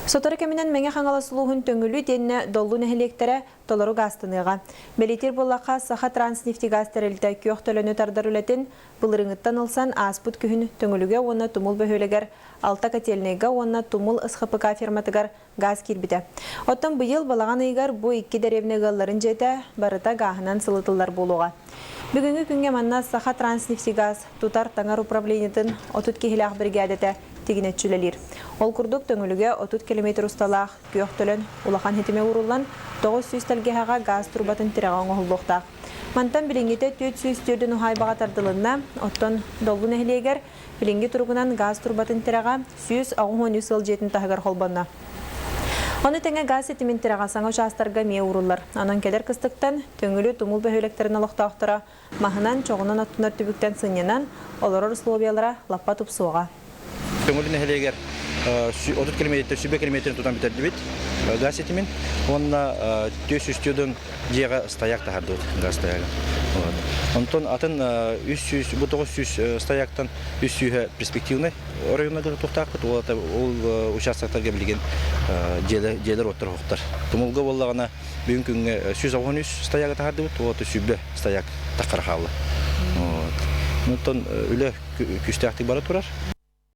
Сотору кэминэн Мэҥэ Хаҥалас улууһун Төҥүлү итиэннэ Доллу нэһилиэктэрэ толору гаазтаныаҕа. Бэлиэтиир буоллахха, Сахатранснефтегаз тэрилтэ күөх төлөнү тардар үлэтин былырыыҥҥыттан ылсан, ааспыт күһүн Төҥүлүгэ уонна Тумул бөһүөлэгэр алта котельнайга уонна Тумул СХПК ферматыгар гаас киирбитэ. Оттон быйыл балаҕан ыйыгар бу икки дэриэбинэ ыалларын дьиэтэ барыта гааһынан сылытыллар буолуоҕа. Бүгүҥҥү күҥҥэ манна Сахатранснефтегаз тутар-таҥар управлениетын 30 киһилээх биригээдэтэ тигинэччи үлэлиир. Ол курдук, Төҥүлүгэ 30 километр усталаах күөх төлөн улахан ситимэ ууруллан, 900 тэлгэһэҕэ гаас турбатын тирэҕэ оҥоһуллуохтаах. Мантан билиҥҥитэ 404 уһаайбаҕа тардылынна, оттон Доллу нэһилиэгэр билиҥҥи туругунан гаас турбатын тирэҕэ 183 ыал дьиэтин таһыгар холбонно. Ону тэҥэ гаас ситимин тирэҕэ саҥа учаастарга эмиэ ууруллар. Онон кэлэр кыстыктан Төҥүлү Тумул бөһүөлэктэрин олохтоохторо маһынан, чоҕунан оттунар түбүктэн сынньанан, олорор условиялара лаппа тупсуоҕа. Төҥүлү нэһилиэгэр 30 километр, 100 километрин тутан бүтэрдибит газ ситимин уонна 400 дьиэҕэ стояк таһардыбыт газ стоягын. Онтон атын 300, бу 900 стояктан 300 перспективный оройуоннарга тутуохтаахпыт. Ол, ол участоктарга билигин дьиэлэр уоттар оһохтор. Тумулга буоллаҕына бүгүн күҥҥэ 193 стоягы таһардыбыт, ол 100 стояк таххара хаалла. Онтон үлэ күүстээхтик бара турар.